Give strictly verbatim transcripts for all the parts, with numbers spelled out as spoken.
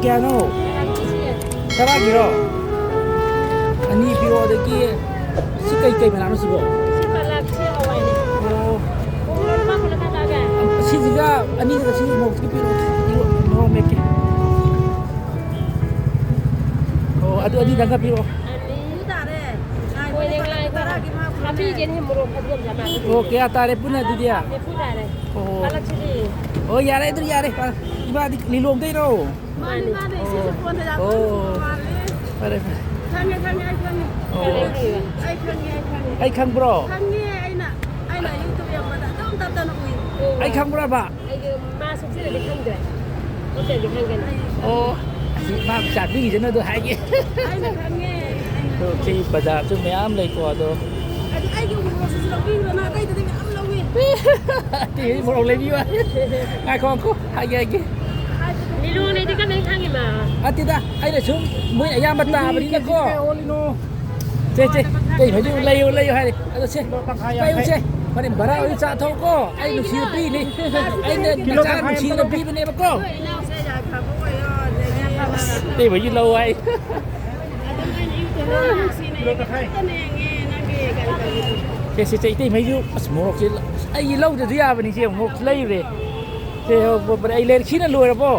ꯀꯌꯥꯅꯣ? ꯇꯔꯥꯒꯤꯔꯣ? ꯑꯅꯤ ꯄꯤꯔꯣ꯫ ꯑꯗꯒꯤ ꯁꯤ ꯀꯩ, ꯀꯩ ꯃꯅꯥꯅꯣ ꯁꯤꯕꯣ? ꯁꯤ ꯄꯥꯂꯛ, ꯁꯤ ꯍꯋꯥꯏꯅꯦ꯫ ꯑꯣ꯫ ꯃꯣꯔꯣꯛ ꯂꯨꯄꯥ ꯀꯨꯟ ꯂꯨꯄꯥ ꯇꯥꯒꯦ꯫ ꯁꯤꯁꯤꯒ ꯑꯅꯤꯁꯤꯒ ꯁꯤ ꯃꯣꯔꯣꯛꯁꯤꯒ ꯄꯤꯔꯣ꯫ ꯃꯣꯔꯣꯛ ꯃꯦꯠꯀꯦ꯫ ꯑꯣ, ꯑꯗꯨ ꯑꯅꯤꯗꯪꯒ ꯄꯤꯔꯣ꯫ ꯑꯅꯤ ꯇꯥꯔꯦ꯫ ꯍꯣꯏꯅꯦ, ꯉꯥꯏꯈꯣ, ꯉꯥꯏꯈꯣ꯫ ꯇꯔꯥꯒꯤ ꯃꯥ ꯍꯥꯞꯄꯤꯒꯦꯅꯦ, ꯃꯣꯔꯣꯛ ꯐꯗꯤꯒꯣꯝꯁꯦ ꯍꯥꯞꯄꯤꯒꯦ꯫ ꯑꯣ, ꯀꯌꯥ ꯇꯥꯔꯦ ꯄꯨꯟꯅ ꯑꯗꯨꯗꯤ? ꯅꯤꯐꯨ ꯇꯥꯔꯦ꯫ ꯑꯣ꯫ ꯄꯥꯂꯛꯁꯤꯗꯤ? ꯑꯣ, ꯌꯥꯔꯦ, ꯑꯗꯨ ꯌꯥꯔꯦ꯫ ꯏꯃꯥꯗꯤ ꯂꯤꯂꯣꯡꯗꯩꯔꯣ? ꯃꯥꯅꯤ, ꯃꯥꯅꯤ꯫ ꯁꯤꯁꯨ ꯐꯣꯟꯗ ꯌꯥꯝ ꯑꯣ꯫ ꯃꯥꯜꯂꯤ꯫ ꯐꯔꯦ, ꯐꯔꯦ꯫ ꯈꯪꯉꯦ, ꯈꯪꯉꯦ, ꯑꯩ ꯈꯪꯉꯦ꯫ ꯑꯣ꯫ ꯈꯪꯉꯦ, ꯈꯪꯉꯦ꯫ ꯑꯩ ꯈꯪꯉꯦ, ꯑꯩ ꯈꯪꯉꯦ꯫ ꯈꯪꯕ꯭ꯔꯣ? ꯈꯪꯉꯦ, ꯑꯩꯅ, ꯑꯩꯅ YouTube ꯌꯦꯡꯕꯗ ꯑꯗꯨꯝ ꯇꯞ ꯇꯞꯅ ꯎꯏ꯫ ꯑꯣ꯫ ꯑꯩ ꯈꯪꯕ꯭ꯔꯕ? ꯑꯩꯗꯤ ꯃꯥ ꯁꯛꯁꯤꯗꯗꯤ ꯈꯪꯗ꯭ꯔꯦ꯫ ꯅꯠꯇ꯭ꯔꯗꯤ ꯈꯪꯒꯅꯤ꯫ ꯑꯣ, ꯑꯁꯤ ꯃꯥ ꯄꯩꯁꯥ ꯄꯤꯈꯤꯁꯅꯨ ꯑꯗꯨ ꯍꯥꯏꯒꯦ꯫ ꯑꯩꯅ ꯈꯪꯉꯦ, ꯑꯩꯅ ꯑꯗꯣ ꯁꯤ ꯕꯖꯥꯔꯁꯨ ꯃꯌꯥꯝ ꯂꯩꯀꯣ, ꯑꯗꯣ꯫ ꯑꯗꯨ ꯑꯩꯒꯤ ꯎꯃꯣꯔꯣꯛꯁꯤꯁꯨ ꯂꯧꯕꯤꯈ꯭ꯔꯣ, ꯅꯍꯥꯟ ꯑꯩꯗꯗꯤ ꯃꯌꯥꯝ ꯂꯧꯏ꯫ ꯇꯤ ꯃꯣꯔꯣꯛ ꯂꯩꯕꯤꯌꯨ ꯍꯥꯏ꯫ ꯉꯥꯏꯈꯣ, ꯉꯥꯏꯈꯣ, ꯍꯥꯏꯒꯦ, ꯍꯥꯏꯒꯦ꯫ ꯃꯤꯂꯣꯡ ꯂꯩꯗꯤ ꯀꯃꯥꯏꯅ ꯈꯪꯉꯤꯕ? ꯅꯠꯇꯦꯗ, ꯑꯩꯅ ꯁꯨꯝ ꯃꯣꯏ ꯑꯌꯥꯝꯕ ꯇꯥꯕꯅꯤꯅꯀꯣ꯫ ꯀꯦꯖꯤ ꯀꯌꯥ ꯑꯣꯜꯂꯤꯅꯣ? ꯁꯦ, ꯁꯦ, ꯀꯩ ꯍꯧꯖꯤꯛ ꯂꯩꯌꯨ, ꯂꯩꯌꯨ ꯍꯥꯏꯔꯦ꯫ ꯑꯗꯣ ꯁꯦ, ꯂꯨꯄꯥ ꯇꯪꯈꯥꯏ ꯄꯥꯏꯌꯨ ꯌꯥꯡꯈꯩ꯫ ꯁꯦ꯫ ꯍꯣꯔꯦꯟ ꯚꯔꯥ ꯑꯣꯏꯅ ꯆꯥ ꯊꯛꯎꯀꯣ꯫ ꯑꯩ ꯅꯨꯡꯁꯤꯅ ꯄꯤꯅꯤ꯫ ꯑꯩꯅ ꯀꯤꯂꯣ ꯅꯆꯥ ꯇꯪꯈꯥꯏ ꯑꯝꯇ ꯅꯨꯡꯁꯤꯅ ꯂꯧꯒꯦ꯫ ꯄꯤꯕꯅꯦꯕꯀꯣ꯫ ꯑꯁ, ꯑꯇꯩ ꯍꯧꯖꯤꯛ ꯂꯧ ꯍꯥꯏ꯫ ꯁꯦ, ꯁꯦ, ꯁꯦ, ꯏꯇꯩꯃꯩꯁꯨ, ꯑꯁ, ꯃꯣꯔꯣꯛꯁꯦ ꯑꯩꯒꯤ ꯂꯧꯗ꯭ꯔꯁꯨ ꯌꯥꯕꯅꯤ, ꯁꯦ, ꯃꯣꯔꯣꯛꯁꯨ ꯂꯩꯔꯨꯔꯦ꯫ ꯁꯦ, ꯑꯣ, ꯄꯣꯠ, ꯄꯣꯠ, ꯑꯩ ꯂꯩꯔꯦ꯫ ꯁꯤꯅ ꯂꯣꯏꯔꯕꯣ?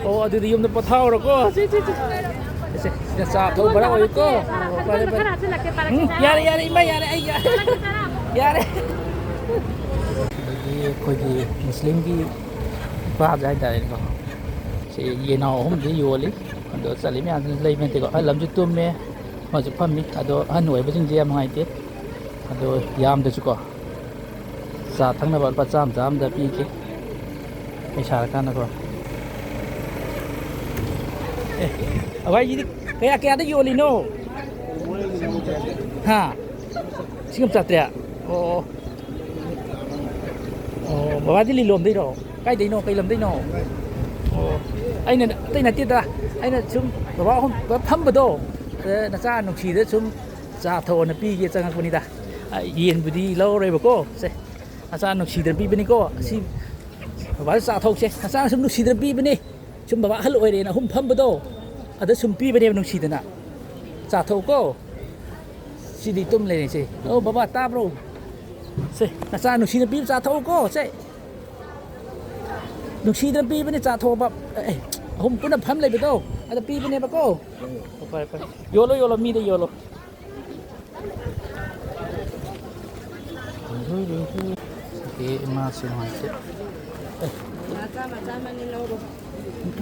ꯑꯣ, ꯑꯗꯨꯗꯤ ꯌꯨꯝꯗ ꯄꯣꯊꯥꯍꯧꯔꯣꯀꯣ꯫ ꯁꯦ, ꯁꯦ, ꯁꯦ꯫ ꯁꯦ, ꯁꯦ, ꯁꯤꯗ ꯆꯥ ꯊꯛꯎ ꯈꯔ ꯑꯣꯏꯌꯨꯀꯣ꯫ ꯑꯣ, ꯐꯔꯦ, ꯐꯔꯦ꯫ ꯎꯝ, ꯌꯥꯔꯦ, ꯌꯥꯔꯦ, ꯏꯃꯥ, ꯌꯥꯔꯦ, ꯑꯩ ꯌꯥꯔꯦ꯫ ꯌꯥꯔꯦ꯫ ꯑꯗꯒꯤ ꯑꯩꯈꯣꯏꯒꯤ ꯃꯨꯁꯂꯤꯝꯒꯤ ꯅꯨꯄꯥꯁꯦ ꯍꯥꯏꯇꯥꯔꯦꯅꯦꯀꯣ꯫ ꯁꯤ ꯌꯦꯅꯥꯎ ꯑꯍꯨꯝꯁꯦ ꯌꯣꯜꯂꯤ꯫ ꯑꯗꯣ ꯆꯠꯂꯤ ꯃꯌꯥꯝꯁꯤꯅ ꯂꯩꯕ ꯅꯠꯇꯦꯀꯣ꯫ ꯑꯍꯜ ꯑꯃꯁꯨ ꯇꯨꯝꯃꯦ, ꯑꯃꯁꯨ ꯐꯝꯃꯤ꯫ ꯑꯗꯣ ꯑꯍꯟ ꯑꯣꯏꯕꯁꯤꯡꯁꯦ ꯌꯥꯝ ꯅꯨꯡꯉꯥꯏꯇꯦ꯫ ꯑꯗꯣ ꯌꯥꯝꯗ꯭ꯔꯁꯨꯀꯣ, ꯆꯥ ꯊꯛꯅꯕ ꯂꯨꯄꯥ ꯆꯥꯝꯃ, ꯆꯥꯝꯃꯗ ꯄꯤꯒꯦ꯫ ꯑꯩ ꯁꯥꯔꯀꯥꯟꯗꯀꯣ꯫ ꯑꯦ, ꯑꯚꯥꯏꯒꯤꯗꯤ ꯀꯌꯥ, ꯀꯌꯥꯗ ꯌꯣꯜꯂꯤꯅꯣ? ꯍꯥ? ꯂꯤꯁꯤꯡ ꯑꯃ ꯆꯥꯇ꯭ꯔꯦꯠ? ꯑꯣ꯫ ꯑꯣ, ꯕꯕꯥꯗꯤ ꯂꯤꯂꯣꯡꯗꯩꯔꯣ? ꯀꯥꯏꯗꯩꯅꯣ? ꯀꯩ ꯂꯝꯗꯩꯅꯣ? ꯑꯣ, ꯑꯩꯅ ꯑꯇꯩ ꯅꯠꯇꯦꯗ, ꯑꯩꯅ ꯁꯨꯝ ꯕꯕꯥ ꯑꯍꯨꯝ ꯄꯨꯂꯞ ꯐꯝꯕꯗꯣ, ꯑꯗ ꯅꯆꯥ ꯅꯨꯡꯁꯤꯗ ꯁꯨꯝ ꯆꯥ ꯊꯛꯑꯣꯅ ꯄꯤꯒꯦ ꯆꯪꯉꯛꯄꯅꯤꯗ꯫ ꯑ, ꯌꯦꯟꯕꯨꯗꯤ ꯂꯧꯔꯔꯣꯏꯕꯀꯣ, ꯁꯦ, ꯅꯆꯥ ꯅꯨꯡꯁꯤꯗꯅ ꯄꯤꯕꯅꯤꯀꯣ, ꯑꯁꯤ ꯕꯕꯥꯁꯨ ꯆꯥ ꯊꯛꯁꯦ, ꯅꯆꯥꯅ ꯁꯨꯝ ꯅꯨꯡꯁꯤꯗꯅ ꯄꯤꯕꯅꯤ꯫ ꯁꯨꯝ ꯕꯕꯥ ꯑꯍꯜ ꯑꯣꯏꯔꯦꯅ ꯑꯍꯨꯝ ꯐꯝꯕꯗꯣ, ꯑꯗ ꯁꯨꯝ ꯄꯤꯕꯅꯦꯕ ꯅꯨꯡꯁꯤꯗꯅ꯫ "ꯆꯥꯊꯣꯛꯎꯀꯣ꯫ ꯁꯤꯗꯤ ꯇꯨꯝ ꯂꯩꯔꯦ ꯁꯦ꯫ ꯑꯣ, ꯕꯕꯥ ꯇꯥꯕ꯭ꯔꯣ? ꯁꯦ, ꯅꯆꯥ ꯅꯨꯡꯁꯤꯅ ꯄꯤꯕ ꯆꯥꯊꯣꯛꯎꯀꯣ ꯁꯦ꯫ ꯅꯨꯡꯁꯤꯗꯅ ꯄꯤꯕꯅꯦ ꯆꯥꯊꯣꯛꯑꯕ꯫ ꯑꯦ, ꯑꯍꯨꯝ ꯄꯨꯟꯅ ꯐꯝ ꯂꯩꯕꯗꯣ, ꯑꯗ ꯄꯤꯕꯅꯦꯕꯀꯣ꯫ ꯐꯔꯦ, ꯐꯔꯦ꯫ ꯌꯣꯜꯂꯣ, ꯌꯣꯜꯂꯣ, ꯃꯤꯗ ꯌꯣꯜꯂꯣ꯫ ꯑꯦ, ꯏꯃꯥꯁꯤ ꯅꯨꯡꯉꯥꯏꯇꯦ꯫ ꯑꯦ꯫ ꯆꯥꯝꯃ, ꯆꯥꯝꯃꯅꯤ ꯂꯧꯔꯣ꯫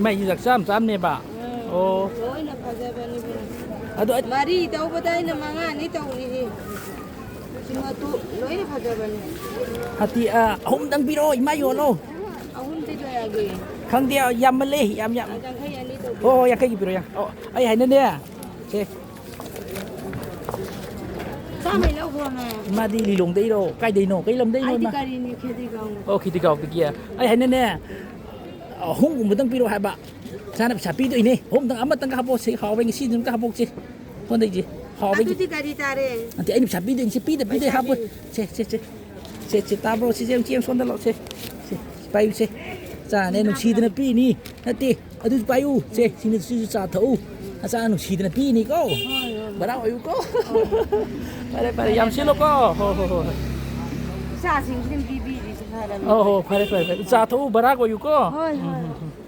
ꯃꯩꯁꯤ ꯆꯥꯛ ꯆꯥꯝ ꯆꯥꯝꯅꯦꯕ? ꯎꯝ꯫ ꯑꯣ꯫ ꯂꯣꯏꯅ ꯐꯖꯕꯅꯤ ꯏꯕꯨꯡꯉꯣ꯫ ꯑꯗꯣ ꯑꯩ ꯃꯔꯤ ꯇꯧꯕꯗ ꯑꯩꯅ ꯃꯉꯥꯅꯤ ꯇꯧꯔꯤꯅꯤ꯫ ꯁꯤꯃꯛꯇꯨ ꯂꯣꯏꯅ ꯐꯖꯕꯅꯤ꯫ ꯍꯥꯇꯤ, ꯑ, ꯑꯍꯨꯝꯗꯪ ꯄꯤꯔꯛꯑꯣ, ꯏꯃꯥ ꯌꯣꯜꯂꯣ꯫ ꯑꯍꯨꯝꯗꯤ ꯀꯌꯥꯒꯤ? ꯈꯪꯗꯦ, ꯌꯥꯝꯃꯜꯂꯦ, ꯌꯥꯝ, ꯌꯥꯝ꯫ ꯌꯥꯡꯈꯩ ꯑꯅꯤ ꯇꯧꯕꯤꯔꯣ꯫ ꯍꯣꯏ, ꯍꯣꯏ, ꯌꯥꯡꯈꯩꯒꯤ ꯄꯤꯔꯣ, ꯌꯥꯡ-, ꯑꯣ, ꯑꯩ ꯍꯥꯏꯅꯅꯦ꯫ ꯁꯦ꯫ ꯆꯥꯝꯃꯩ ꯂꯧꯈ꯭ꯔꯣꯅꯦ꯫ ꯃꯥꯗꯤ ꯂꯤꯂꯣꯡꯗꯩꯔꯣ? ꯀꯥꯏꯗꯩꯅꯣ? ꯀꯩ ꯂꯝꯗꯩꯅꯣ, ꯑꯩꯗꯤ ꯏꯃꯥ? ꯀꯔꯤꯅꯤ, ꯈꯦꯗꯤꯒꯥꯎꯅꯤ꯫ ꯑꯣ, ꯈꯦꯗꯤꯒꯥꯎꯗꯒꯤ꯫ ꯑꯩ ꯍꯥꯏꯅꯅꯦ, ꯑꯍꯨꯝꯒꯨꯝꯕꯗꯪ ꯄꯤꯔꯛꯑꯣ ꯍꯥꯏꯕ꯫ ꯏꯁꯥꯅ ꯄꯩꯁꯥ ꯄꯤꯗꯣꯏꯅꯦ꯫ ꯑꯍꯨꯝꯗꯪ, ꯑꯃꯇꯪꯒ ꯍꯥꯞꯄꯛꯑꯣꯁꯦ꯫ ꯍꯥꯎꯕ ꯉꯁꯤꯗꯤ ꯑꯝꯇ ꯍꯥꯞꯄꯛꯁꯦ꯫ ꯁꯣꯝꯗꯒꯤ ꯍꯥꯎꯕꯒꯤ꯫ ꯑꯗꯨꯗꯤ ꯀꯔꯤ ꯇꯥꯔꯦ? ꯅꯠꯇꯦ, ꯑꯩꯅ ꯄꯩꯁꯥ ꯄꯤꯗꯣꯏꯅꯤ꯫ ꯁꯤ ꯄꯤꯗ ꯄꯤꯗ ꯄꯩꯁꯥꯗꯤ? ꯍꯥꯞꯄꯣꯏ꯫ ꯁꯦ, ꯁꯦ, ꯁꯦ꯫ ꯁꯦ, ꯁꯦ, ꯇꯥꯕ꯭ꯔꯣ? ꯁꯤꯁꯦ ꯑꯃꯨꯛ ꯆꯦꯡ ꯁꯣꯝꯗ ꯂꯥꯛꯑꯣ꯫ ꯁꯦ, ꯁꯦ, ꯁꯤ ꯄꯥꯏꯌꯨ, ꯁꯦ꯫ ꯆꯥꯅꯦ ꯅꯨꯡꯁꯤꯗꯅ ꯄꯤꯅꯤ꯫ ꯅꯠꯇꯦ, ꯑꯗꯨ ꯄꯥꯏꯌꯨ꯫ ꯁꯦ, ꯁꯤꯅ ꯁꯤꯁꯨ ꯆꯥ ꯊꯛꯎ꯫ ꯅꯆꯥ ꯅꯨꯡꯁꯤꯗꯅ ꯄꯤꯅꯤꯀꯣ꯫ ꯍꯣꯏ, ꯍꯣꯏ, ꯍꯣꯏ꯫ ꯚꯔꯥ ꯑꯣꯏꯌꯨꯀꯣ꯫ ꯍꯣꯏ, ꯍꯣꯏ꯫ ꯐꯔꯦ, ꯐꯔꯦ, ꯌꯥꯝ ꯁꯤꯠꯂꯣꯀꯣ꯫ ꯍꯣꯏ, ꯍꯣꯏ, ꯍꯣꯏ, ꯍꯣꯏ꯫ ꯏꯆꯥꯁꯤꯡꯁꯤꯅ ꯄꯤꯕꯤꯔꯤꯁꯦ ꯐꯔꯕꯅꯤ꯫ ꯑꯣ, ꯍꯣ, ꯐꯔꯦ, ꯐꯔꯦ, ꯐꯔꯦ꯫ ꯆꯥ ꯊꯛꯎ, ꯚꯔꯥ ꯑꯣꯏꯌꯨꯀꯣ꯫ ꯍꯣꯏ, ꯍꯣꯏ, ꯎꯝ, ꯎꯝ, ꯍꯣꯏ꯫ ꯎꯝ꯫